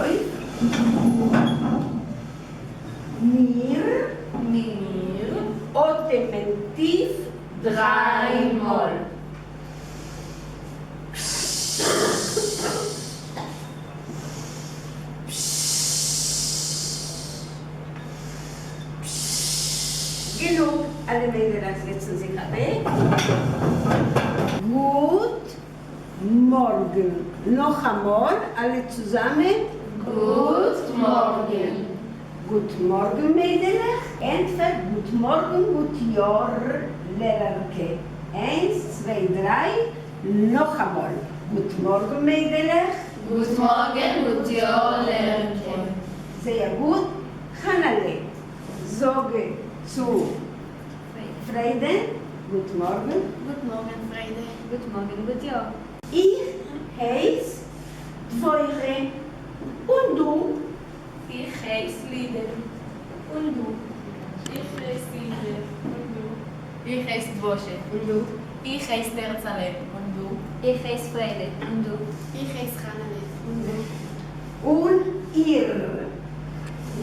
אויף. מיר. מיר. אטעמען טיף דריי מאל. גענוג, אלע מיידלעך זעצן זיך אוועק. גוט מארגן. נאכאמאל אלע צוזאמען. גוט מארגן. גוט מארגן מיידלעך. ענטפערט גוט מארגן גוט יאר לערערקע. איינס צוויי דריי נאכאמאל גוט מארגן מיידלעך. גוט מארגן גוט יאר לערערקע. זייער גוט חנה'לע זאג צו פריידען גוט מארגן. גוט מארגן פריידע. גוט מארגן גוט יאר. איך הייס דבורה און דו? איך הייס לידל און דו? איך הייס הינדע און דו? איך הייס דבושה און דו? איך הייס תרצלה און דו? איך הייס פריידע און דו? איך הייס חנה'לע און דו? און איר?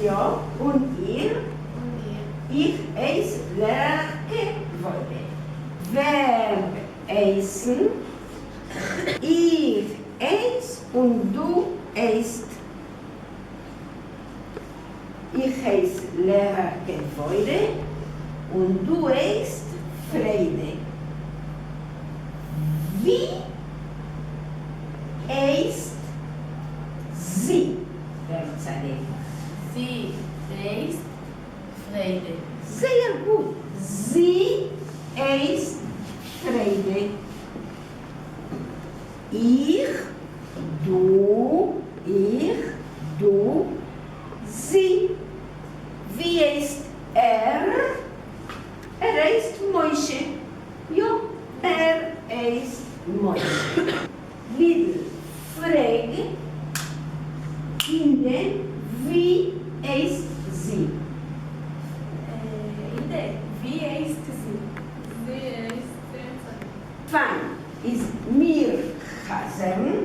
יא, און איר? און איר? איך הייס לערערקע דבורה. ווערב הייסן, איך הייס און דו הייסט. איך הייס לערערקע דבורה און דו הייסט פריידע. ווי הייסט זי? בערצעלע. זי הייסט פריידע. זייער גוט, זי הייסט פריידע. איך, דו, איך, דו, זי. ווי הייסט ער? ער הייסט משה. יא, ער הייסט משה. לידל, פרעג הינדע ווי הייסט זי? הינדע, ווי הייסט זי? זי הייסט תרצה. פיין איז מיר חזר'ן,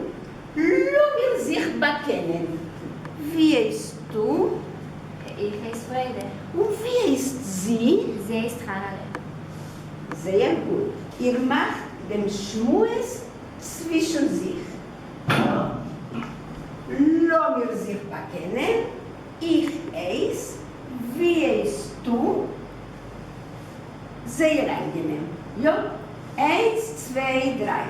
לאמיר זיך באקענען. ווי הייסטו? איך הייס פריידע. און ווי הייסט זי? זי הייסט חנה'לע. זייער גוט, איר מאכט דעם שמועס צווישן זיך. לאמיר זיך באקענען, איך הייס, ווי הייסטו? זייער איינגענעם, יא? איינס צוויי דריי.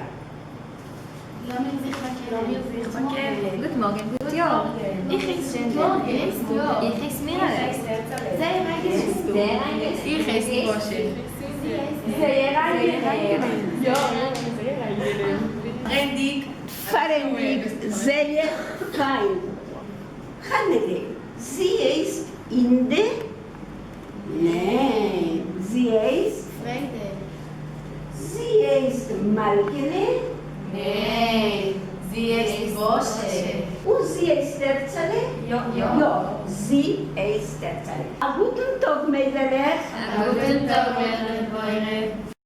לאמיר זיך באקענען. לאמיר זיך באקענען. גוט מארגן, גוט יאר. איך הייס שענדל. איך הייס מירעלע. איך הייס הערצעלע. זייער איינגענעם. זייער איינגענעם. איך הייס משה. זייער איינגענעם. יא, זייער איינגענעם. פארענדיגט. פארענדיגט זייער פיין. חנה'לע, זי הייסט אינדע? ניין, זי הייסט? פריידע. זי הייסט מלכה'לע? ניין, זי הייסט משה. און זי הייסט הערצעלע? יא. יא, זי הייסט הערצעלע. א גוטן טאג מיידלעך. א גוטן טאג מיידלעך.